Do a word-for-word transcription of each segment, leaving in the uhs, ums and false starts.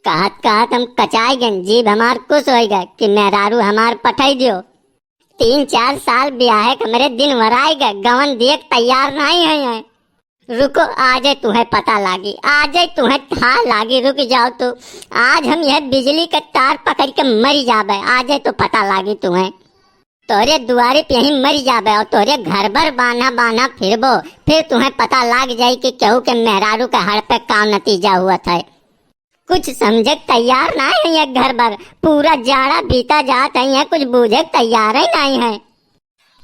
कहत कहत हम कचाई गए, जीभ हमार कुछ होइ गए कि मेहरारू हमार पठाई दियो। तीन चार साल ब्याहे के हमरे दिन वराई गए, गवन दिए के तैयार नाहीं है, है। रुको, आजे तुहें पता लागी, आजे तुहें था लागी, रुक जाओ तू। आज हम यह बिजली के तार पकड़ के मरी जाबे, आजे तो पता लागी तुहें। तोहरे दुआरे पे यहीं मरी जाबे और तोहरे घर भर बान्हा बान्हा फिरबो, फिर तुहें पता लाग जाई कि केहू के मेहरारू के हड़पे का नतीजा हुआ था। कुछ समझे के तैयार ना है ये घर भर, पूरा जाड़ा बीता जात है, ये कुछ बूझे के तैयार ही नहीं है।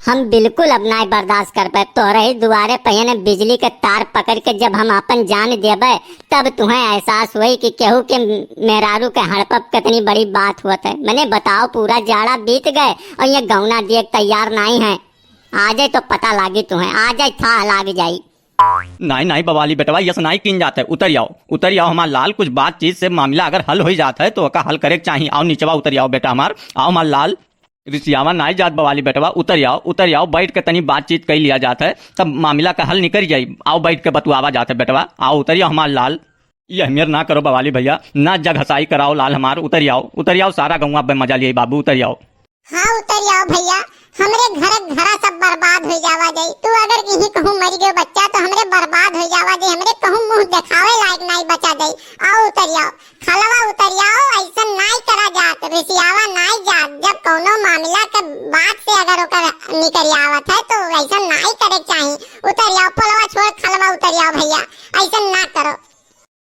हम बिल्कुल अब नाय बर्दाश्त कर पाए, तोहरे ही दुआरे पे ने बिजली के तार पकड़ के जब हम अपन जान देबे, तब तुहें एहसास होई कि केहू के मेहरारू के हड़पब कितनी बड़ी बात होत है। मने बताओ, पूरा जाड़ा बीत गए और ये गौना दिए के तैयार नाई है। आजे तो पता लागी तुहें, आजे था लाग जाई। नाई, नाई बवाली बेटवा, यस नाई कीन जात है। उतर आओ, उतर आओ हमार लाल, कुछ बातचीत से मामला अगर हल हो जात है तो ओका हल करे के चाही। आओ नीचवा उतर आओ बेटा हमार, आओ हमार लाल। रिसियावा नाई जात बवाली बेटवा, उतर आओ, उतर आओ, बैठ के तनी बातचीत कई लिया जात है, तब मामला का हल निकल जाई। आओ बैठ के बतुआवा जात है बेटवा, आओ उतर आओ हमार लाल। ये हमेर ना करो बवाली भैया, ना जग हसाई कराओ लाल हमार, उतर आओ, उतर आओ, सारा गौवा अब मजा लिए बाबू, उतर आओ। हाँ, उतर आओ भैया, हमरे घर घरा सब बर्बाद हो जावा जाई। तू अगर यहीं कहूँ मर गयो बच्चा तो हमरे बर्बाद हो जावा जाई, हमरे कहूँ मुँह देखावे लायक नाई बचा जाई। आओ उतर आओ, खलवा उतर आओ, ऐसन नाई करा जात, रिसियावा नाई जात। जब कौनो मामला के बात से अगर ओकर निकल आवत है तो ऐसन नाई करे के चाही। उतर आओ, पोलवा छोड़, खलवा उतर आओ भैया, ऐसन ना करो।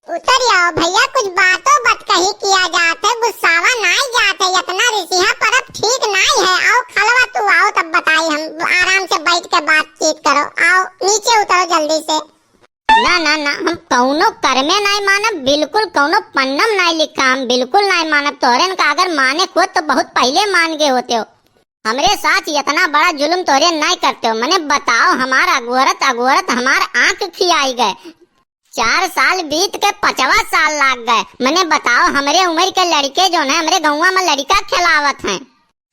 उतर आओ भैया, कुछ बातों बतकही किया जात है, गुस्सावा नाई जात है, इतना रिसिहा परब ठीक नाई है। आओ खलवा तू आओ, तब बताई हम, आराम से बैठ के बातचीत करो। आओ नीचे उतरो जल्दी से। ना, ना, ना, हम कौनो कर्मे नाई मानब, बिल्कुल कौनो पन्नम नाई लिखा, हम बिल्कुल नाई मानब। तोहरेन का अगर माने को तो बहुत पहिले मान गए होते हो। हमरे साथ इतना बड़ा जुल्म तोहरे नाई करते हो। मने बताओ, हमार अगोरत अगोरत हमार आँख खियाई गए। चार साल बीत के पचवा साल लाग गए। मने बताओ, हमरे उम्र के लड़के जो है हमरे गौवा में लड़का खेलावत हैं।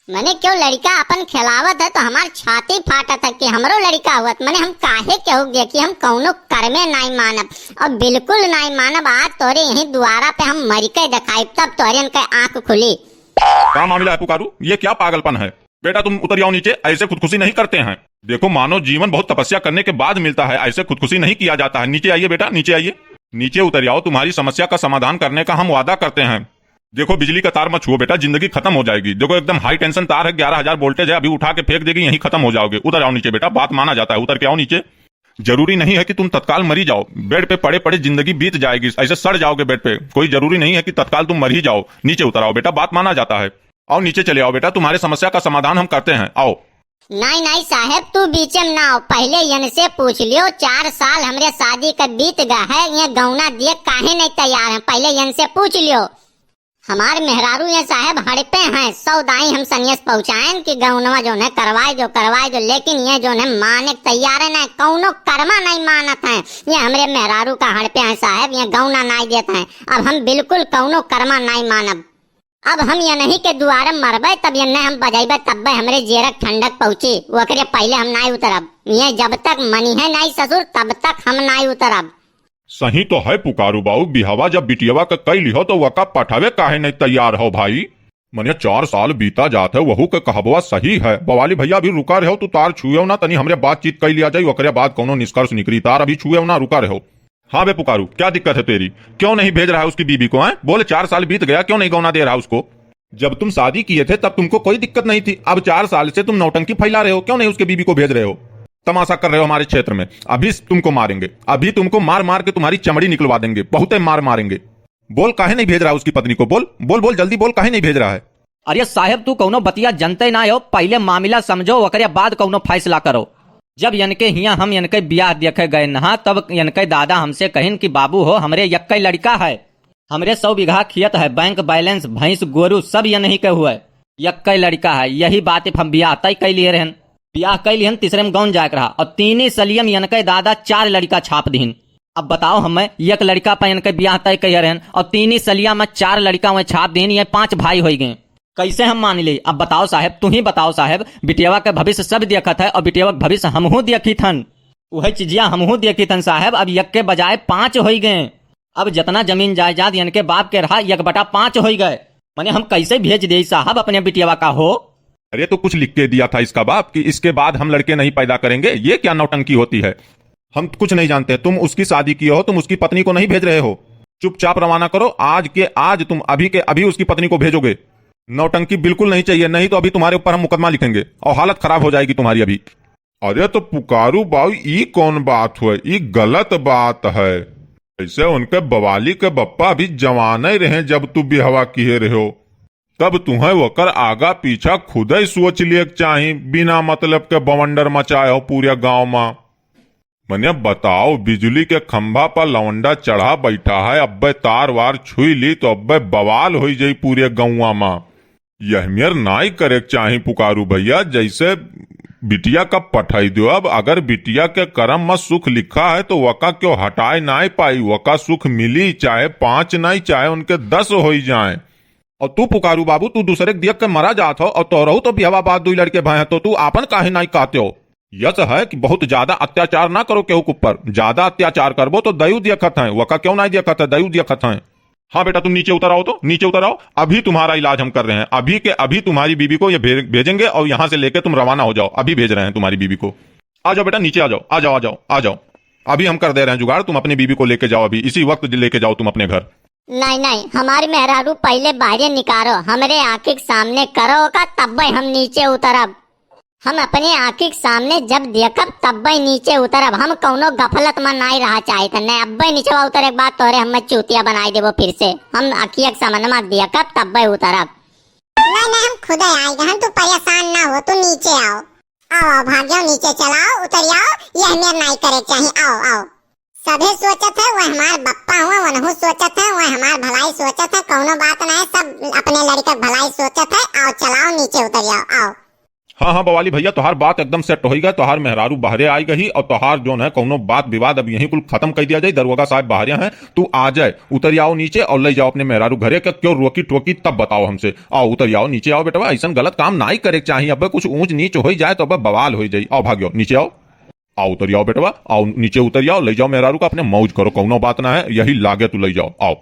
मने क्यों लड़का अपन खेलावत है तो हमार छाती फाटत है कि हमरो लड़का हुअत। मने हम काहे केहू देखी, हम कौनो कर्मे नाई मानब और बिल्कुल नाई मानब। आज तोरे यहीं द्वारा पे हम मर के दिखाई, तब तोरे इनके आँख खुली। क्या मामला है पुकारू, ये क्या पागलपन है? बेटा तुम उतर जाओ नीचे, ऐसे खुदकुशी नहीं करते हैं। देखो मानव जीवन बहुत तपस्या करने के बाद मिलता है, ऐसे खुदकुशी नहीं किया जाता है। नीचे आइए बेटा, नीचे आइए, नीचे उतर जाओ, तुम्हारी समस्या का समाधान करने का हम वादा करते हैं। देखो बिजली का तार मत छुओ बेटा, जिंदगी खत्म हो जाएगी। देखो एकदम हाई टेंशन तार है, ग्यारह हजार वोल्टेज है, अभी उठा के फेंक देगी, यहीं खत्म हो जाओगे। उतर आओ नीचे बेटा, बात माना जाता है, उतर के आओ नीचे। जरूरी नहीं है कि तुम तत्काल मरी जाओ, बेड पे पड़े पड़े जिंदगी बीत जाएगी, ऐसे सड़ जाओगे बेड पे। कोई जरूरी नहीं है कि तत्काल तुम मर ही जाओ। नीचे उतर आओ बेटा, बात माना जाता है। आओ नीचे चले आओ बेटा, तुम्हारे समस्या का समाधान हम करते हैं, आओ। नाई नाई साहेब, तू बीचे में ना आओ, पहले इनसे पूछ लियो, चार साल हमरे शादी का बीत गा है, ये गौना दिए काहे नहीं तैयार हैं, पहले इनसे पूछ लियो। हमार मेहरारू ये साहेब हड़पे हैं, सौ दाई हम सनेस पहुँचाएन कि गौनवा जो है करवाए जो, करवाए जो, लेकिन ये जो है माने के तैयार है ना, कौनो कर्मा नहीं मानत हैं। ये हमरे मेहरारू का हड़पे हैं साहेब, ये गौना नाई देत हैं। अब हम बिल्कुल कौनो कर्मा नाई मानब। अब हम ये नहीं के दुआरे मरबे, तब ये नहीं हम बजाइबे, तब्बे हमरे जेरक ठंडक पहुँची, ओकरे पहले हम नाई उतरब। ये जब तक मनी है नाई ससुर, तब तक हम नाई उतरब। सही तो है पुकारू बाऊ, बिहवा जब बिटियवा के कई लिहो तो वका पठावे काहे नहीं तैयार हो भाई? मने चार साल बीता जात है, वहू के कहबवा सही है। बवाली भैया अभी रुका रहो, तू तार छुएव ना, तनी हमरे बातचीत कई लिया जाई, ओकरे बाद कौनो निष्कर्ष निकरी। तार अभी छुएव ना, रुका रहो। हाँ बे पुकारू, क्या दिक्कत है तेरी? क्यों नहीं भेज रहा है उसकी बीबी को, हैं? बोले चार साल बीत गया, क्यों नहीं गौना दे रहा उसको? जब तुम शादी किए थे तब तुमको कोई दिक्कत नहीं थी, अब चार साल से तुम नौटंकी फैला रहे हो, क्यों नहीं उसके बीबी को भेज रहे हो? तमाशा कर रहे हो हमारे क्षेत्र में, अभी तुमको मारेंगे, अभी तुमको मार मार के तुम्हारी चमड़ी निकलवा देंगे, बहुत है मार मारेंगे। बोल काहे नहीं भेज रहा है उसकी पत्नी को, बोल बोल बोल जल्दी बोल, काहे नहीं भेज रहा है? अरे साहेब, तू कौनो बतिया जनते ना हो, पहले मामला समझो, ओकरे बाद कौनो फैसला करो। जब इनके हियाँ हम इनके ब्याह देखे गए नहा, तब इनके दादा हमसे कहिन कि बाबू हो, हमरे यक्के लड़का है, हमरे सौ बीघा खेत है, बैंक बैलेंस, भैंस गोरू सब ये नहीं के हुए, यक्के लड़का है। यही बात पे हम ब्याह तय कई लिए रहन। ब्याह कई लिहन, तीसरे में गौन जाए के रहा और तीन ही सलियम इनके दादा चार लड़का छाप दिहिन। अब बताओ, हमें एक लड़का पे इनके ब्याह तय कइहे रहन और तीन ही सलिया में चार लड़का वहीं छाप दीन, ये पांच भाई होई गए। कैसे हम मान ले? अब बताओ साहेब, तू ही बताओ साहेब, बिटियावा के भविष्य सब देखत है और बिटियावा के भविष्य हमहू देखी थन, वही चीजिया हमहू देखी थन साहेब। अब एक के बजाय पांच होई गए। अब जितना जमीन जायदाद इनके बाप के रहा, एक बटा पाँच होइ गए। मने हम कैसे भेज देई साहब अपने बिटियावा का हो? अरे, तो कुछ लिख के दिया था इसका बाप कि इसके बाद हम लड़के नहीं पैदा करेंगे। ये क्या नौटंकी होती है? हम कुछ नहीं जानते। तुम उसकी शादी किए हो, तुम उसकी पत्नी को नहीं भेज रहे हो। चुपचाप रवाना करो, आज के आज तुम अभी के अभी उसकी पत्नी को भेजोगे। नौटंकी बिल्कुल नहीं चाहिए, नहीं तो अभी तुम्हारे ऊपर हम मुकदमा लिखेंगे और हालत खराब हो जाएगी तुम्हारी अभी। अरे तो पुकारू बाऊ, ई कौन बात हुए? ई गलत बात है। ऐसे उनके बवाली के बप्पा अभी जवाने रहे जब तू बिहवा किहे रहो, तब तुहें ओकर आगा पीछा खुदे सोच लिए के चाही, बिना मतलब के बवंडर मचाए हो पूरे गांव मा। मने बताओ, बिजुली के खंभा पर लवंडा चढ़ा बैठा है, अब्बे तार वार छुई ली तो अब्बे बवाल होई जाई पूरे गौवा मा। यह मेर नाई करे के चाही पुकारू भैया, जैसे बिटिया का पठाई दो। अब अगर बिटिया के करम मा सुख लिखा है तो वका क्यों हटाए नाई पाई, वका सुख मिली, चाहे पाँच नाई चाहे उनके दस होई जाए। और तू पुकारू बाबू, तू दूसरे के दियक के मरा जात हो और तोरहू तो बिहवा बाद दुई लड़के भय हैं, तो तू आपन काहे नाई कहते हो? यस है कि बहुत ज्यादा अत्याचार ना करो केहू के ऊपर, ज्यादा अत्याचार करबो तो दयू दियखत हैं, वका क्यों नाई दियखत है, दयू दियखत हैं। हाँ बेटा, तुम नीचे उतर आओ, तो नीचे उतर आओ, अभी तुम्हारा इलाज हम कर रहे हैं, अभी के अभी तुम्हारी बीबी को ये भे-, भेजेंगे और यहाँ से लेके तुम रवाना हो जाओ, अभी भेज रहे हैं तुम्हारी बीबी को। आ जाओ बेटा, नीचे आ जाओ, आ जाओ, आ जाओ, आ जाओ, अभी हम कर दे रहे हैं जुगाड़, तुम अपनी बीबी को लेके जाओ, अभी इसी वक्त लेके जाओ तुम अपने घर। नहीं, नहीं, हमारी मेहरारू पहिले बाहरे निकारो, हमरे आँखी के सामने करो ओका, तब्बे हम नीचे उतरब। हम अपने आँखी के सामने जब देखब तब्बे नीचे उतरब। हम कौनो गफलत मा नाई रहा चाहित, नहीं अब्बे नीचे उतरे के बाद तोरे हम चूतिया बनाई देबो फिर से। हम अखिया के सामने मा देखब तब्बे उतरब। नहीं, नहीं, हम खुदे आए, हम तू परेशान ना हो, तू नीचे आओ। आओ, आओ, भाग्यो नीचे चलाओ, उतर आओ, यह मेर नाई करे के चाही, आओ, आओ। सभे सोचत है, वह हमार बप्पा हुआ, वनहु सोचत है, वह हमार भलाई सोचत है, कौनो बात ना है, सब अपने लड़के के भलाई सोचत है। आओ, चलाओ, नीचे उतर जाओ, आओ। हाँ, हाँ, बवाली भैया, तोहार बात एकदम सेट होई गए, तोहार मेहरारू बाहरे आई गई और तोहार जोन है कौनो बात विवाद अब यहीं कुल खत्म कर दिया जाए। दरोगा साहब बाहरे हैं, तू आ जाए, उतर आओ नीचे और ले जाओ अपने मेहरारू घरे के, क्यों रोकी टोकी तब बताओ हमसे। आओ, उतर आओ, नीचे आओ बेटवा, ऐसन गलत काम नाई करे के चाही। अब कुछ ऊंच नीच हो जाए तो अब बवाल हो जाए। आओ, भाग्यो, नीचे आओ। आओ उतर आओ बेटवा, आओ नीचे उतर आओ, ले जाओ मेहरारू का, अपने मौज करो, कौनो बात ना है, यही लागे तू ले जाओ, आओ।